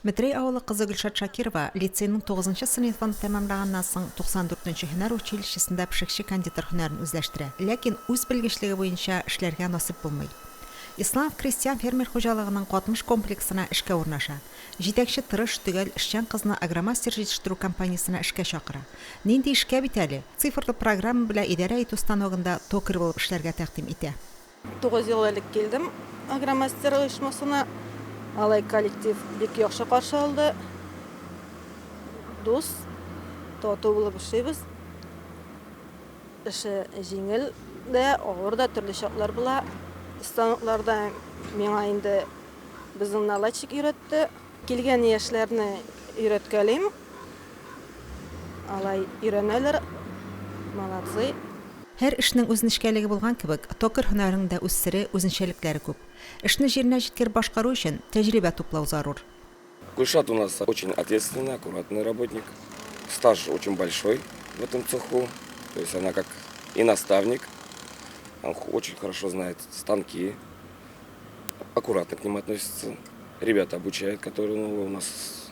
Метрәй авылы кызы Гөлшат Шакирова лицейның тугызынчы сыйныфын тәмамлаганнан соң 94 нче һөнәр училищесында пешекче-кондитер һөнәрен үзләштерә. Ләкин үз белгечлеге буенча эшләргә насыйп булмый. Исламов крестьян-фермер хуҗалыгының Катмыш комплексына эшкә урнаша. Җитәкче тырыш, төгәл, эшчән кызны Агромастер җитештерү компаниясенә эшкә чакыра. Нинди эшкә бит әле! Цифрлы программа белән идарә итү станогында токарь булып эшләргә тәкъдим итә. 9 ел элек килдем Агромастер оешмасына. Алай коллектив бик яхшы каршы алды. Дус, тату булып эшлибез. Эше җиңел дә, авыр да, төрле чаклар була. Станокларда миңа инде безнең наладчик өйрәтте. Килгән яшьләрне өйрәткәлим. Алай өйрәнәләр. Молодцы. Һәр эшнең үз нечкәлеге булган кебек, токарь һөнәренең дә үз сере, үзенчәлекләре күп. Эшне җиренә җиткереп башкару өчен, тәҗрибә туплау зарур. Гөлшат у нас очень ответственный, аккуратный работник. Стаж очень большой в этом цеху. То есть она как и наставник. Она очень хорошо знает станки, аккуратно к ним относится. Ребята обучает, которые ну, у нас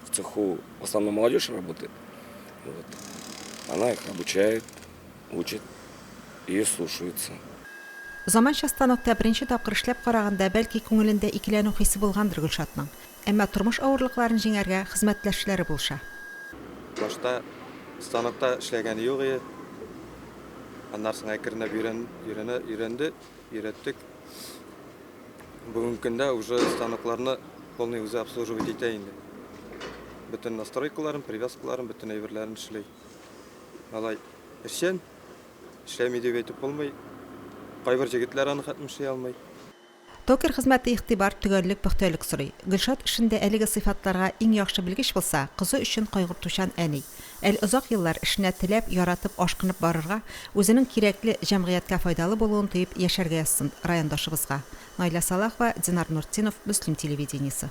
в цеху в основном молодежь работает. Вот. Она их обучает, учит и слушаются. Заманча станокта беренче тапкыр эшләп караганда, бәлки, күңелендә икеләнү хисе булгандыр Гөлшатның. Әмма тормыш авырлыкларын җиңәргә хезмәттәшләре булыша. Башта станокта эшләгәне юк иде. Аннан соң әкренләп өйрән, өйрәнә, өйрәнде, өйрәттек. Бүгенге көндә уже станокларны полный үзе обслуживать итә инде. Бөтен настройкаларын, привязкаларын, бөтен әйберләрен эшли. Алай эшчән, эшләми дип әйтеп булмый. Кайбер җегетләр аны хәтлем эшли алмый. Токарь хезмәте игътибар, төгәллек, пөхтәлек сорый. Гөлшат эшендә әлеге сыйфатларга иң яхшы белгеч булса, кызы өчен кайгыртучан әни. Әле озак еллар эшенә теләп, яратып, ашкынып барырга, үзенең кирәкле, җәмгыятькә файдалы булуын тоеп яшәргә язсын райондашыбызга. Наилә Салахова, Динар Нуртдинов, Мөслим телевидениесе.